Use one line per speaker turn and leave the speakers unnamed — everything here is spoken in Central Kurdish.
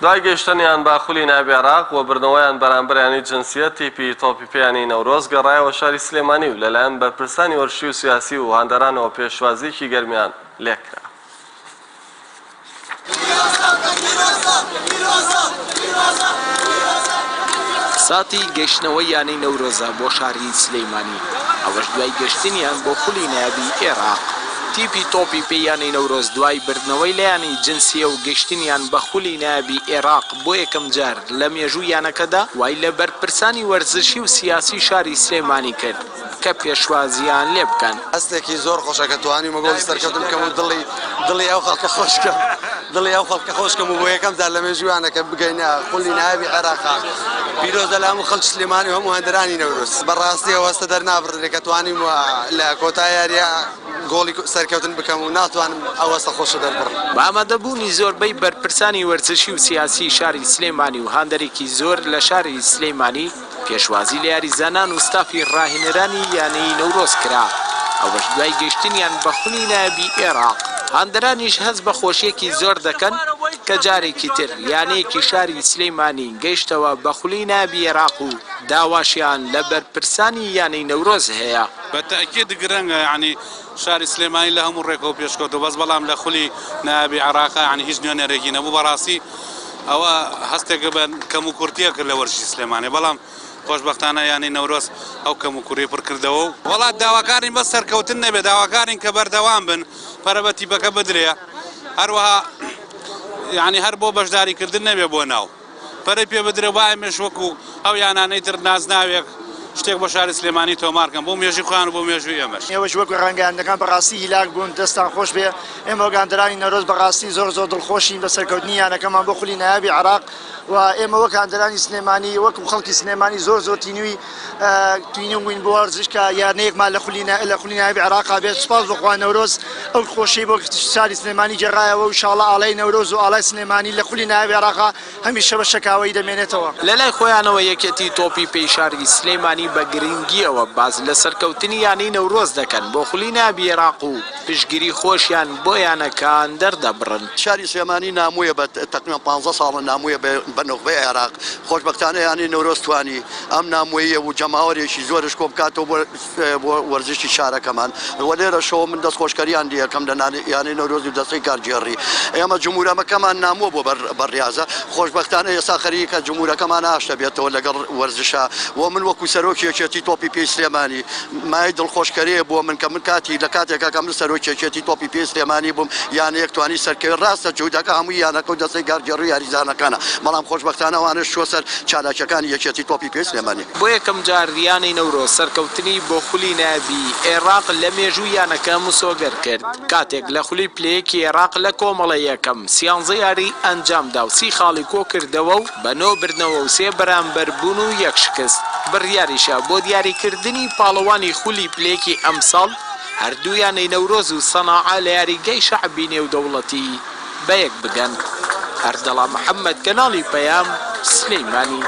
دوای گەیشتنیان بە خولی نایابی عێراق و بردنەوەیان بەرامبەر یانەی جنسیە، تیپی تۆپی پێی یانەی نەورۆز گەڕایەوە شاری سلێمانی و لەلایەن بەرپرسانی وەرزشی و سیاسی و هاندەرانەوە پێشوازییەکی گەرمیان لێکرا.
ساتی گەیشتنەوەی یانەی نەورۆزە بۆ شاری سلێمانی، ئەوەش دوای گەشتنیان بۆ خولی نایابی ئێراق. تیپی تۆپی پێی یانەی نەورۆز دوای بردنەوەی لە یانەی جنسیە و گەیشتنیان بە خولی نایابی ئێراق بۆ یەکەمجار لە مێژووی یانەکەدا وای لە بەرپرسانی وەرزشی و سیاسی شاری سلێمانی کرد کە پێشوازییان لێبکەن.
هەستێکی زۆر خۆشە کە توانیومە گۆڵی سەرکەوتن بکەم و دڵی دڵی ئەو خەڵکە خۆش کەم دڵی ئەو خەڵکە خۆش کەم و بۆ یەکەم جار لە مێژوویانە کە بگەینە خولی نایابی عێراق پیرۆزە لە هەموو خەڵکی سلێمانی و هەموو هەندەرانی نەورۆز بەڕاستی ئەو هەستە دەرنابڕدرێ کە توانیومە لە کۆتا یاریە گۆڵی سەرکەوتن بکەم و ناتوانم ئەو هەستە خۆشە دەربڕم.
بە ئامادەبوونی زۆربەی بەرپرسانی وەرزشی و سیاسی شاری سلێمانی و هاندەرێکی زۆر لە شاری سلێمانی پێشوازی لە یاریزانان و ستافی ڕاهێنەرانی یانەی نەورۆز کرا، ئەوەش دوای گەیشتنیان بە خولی نایابی ئێراق، هاندەرانیش هەست بە خۆشییەکی زۆر دەکەن کە جارێکی تر یانەیەکی شاری سلێمانی گەیشتەوە بە خولی نایابی ئێراق و داواشیان لە بەرپرسانی یانەی نەورۆز هەیە.
بە تەئکید گرنگە یانی شاری سلێمانی لە هەموو ڕێکەوە پێشکەوتووە بەس بەڵام لە خولی نایابی عێراقا یانی هیچ نوێنەرێکی نەبوو بەڕاستی ئەوە هەستێکە بە کەموکورتییەک لە وەرزشی سلێمانی بەڵام خۆشبەختانە یانەی نەورۆز ئەو کەموکوڕیەی پڕکردەوە و وەڵا داواکارین بەس سەرکەوتن نەبێت داواکارین کە بەردەوام بن پەرە بە تیپەکە بدرێ هەروەها یانی هەر بۆ بەشداریکردن نەبێ بۆ ناو. پەرەی پێ بدرێ با ئێمەش وەکو ئەو یانانەی تر نازناوێک شتێک بۆ شاری سلێمانی تۆمار کەن بۆ مێژووی خۆیان و بۆ مێژووی ئێمەش.
ئێوەش وەکو ڕاگەیاندنەکان بەڕاستی هیلاک بوون دەستتان خۆش بێ ئێمە وەک هاندەرانی نەورۆز بەڕاستی زۆر زۆر دڵخۆشین بە سەرکەوتنی یانەکەمان بۆ خولی نایابی عێراق و ئێمە وەک هاندەرانی سلێمانی وەکو خەڵکی سلێمانی زۆر زۆر تینووی تینوو بووین بۆ وەرزش کە یانەیەکمان لە خولی لە خولی نایابی عێراقا بێت سوپاس بۆ خوا نەورۆز ئەو خۆشیەی بۆ شاری سلێمانی گێڕایەوە و ئیشاڵا ئاڵای نەورۆز و ئاڵای سلێمانی لە خولی نایابی عێراقا هەمیشە بە شەکاوەیی دەمێنێتەوە.
لەلای خۆیانەوە یەکێتی تۆپی پێی شاری سلێمانی بە گرنگییەوە باس لە سەرکەوتنی یانەی نەورۆز دەکەن بۆ خولی نایابی عێراق و پشتگیری خۆشیان بۆ یانەکان دەردەبڕن.
شاری سلێمانی نامۆیە بە تەقریبەن پانزە ساڵە نامۆیە بە نوخبەی عێراق، خۆشبەختانە یانەی نەورۆز توانی ئەم نامۆییە و جەماوەرێکی زۆرش کۆبکاتەوە بۆ بۆ وەرزشی شارەکەمان و لێرەشەوە من دەستخۆشکەریان لێ ئەکەم لە یانەی نەورۆز و دەستەی کارگێڕی ئێمە جمهورەمەکەمان نامۆ بۆ بە ڕیازە خۆشبەختانە ئێستا خەریکە جمهورەکەمان ئاشتە بێتەوە لەگەڵ وەرزشە و من وەکو سەرۆکی یەکێتی تۆپی پێی سلێمانی مایەی دڵخۆشکەرەیە بۆ من کە من کاتی لە کاتێکا کە من سەرۆکی یەکێتی تۆپی پێی سلێمانی بووم یانەیەک توانی سەرکەوێت ڕاستە جهودەکە هەمووی یانەکە و دەستەی کارگێڕی و یاریزانەکانە بەڵام خۆشبەختانە ئەوانەش چووە سەر چالاکیەکانی یەکێتی تۆپی پێی سلێمانی.
بۆ یەکەمجار یانەی نەورۆز سەرکەوتنی بۆ خولی نایابی ئێراق لە مێژووی یانەکە مسۆگەر کرد، کاتێک لە خولی پلە یەکی ئێراق لە کۆمەڵەی یەکەم سیانزە یاری ئەنجامدا و سی خاڵی کۆکردەوە و بە نۆ بردنەوە و سێ بەرامبەربوون و یەک شکست، بڕیاریشە بۆ دیاریکردنی پاڵەوانی خولی پلە یەکی ئەمساڵ هەردوو یانەی نەورۆز و سەناعە لە یاریگای شەعبی نێودەوڵەتی بەیەک بگەن. ئەردەڵان محەمەد، کەناڵی پەیام، سلیمانی.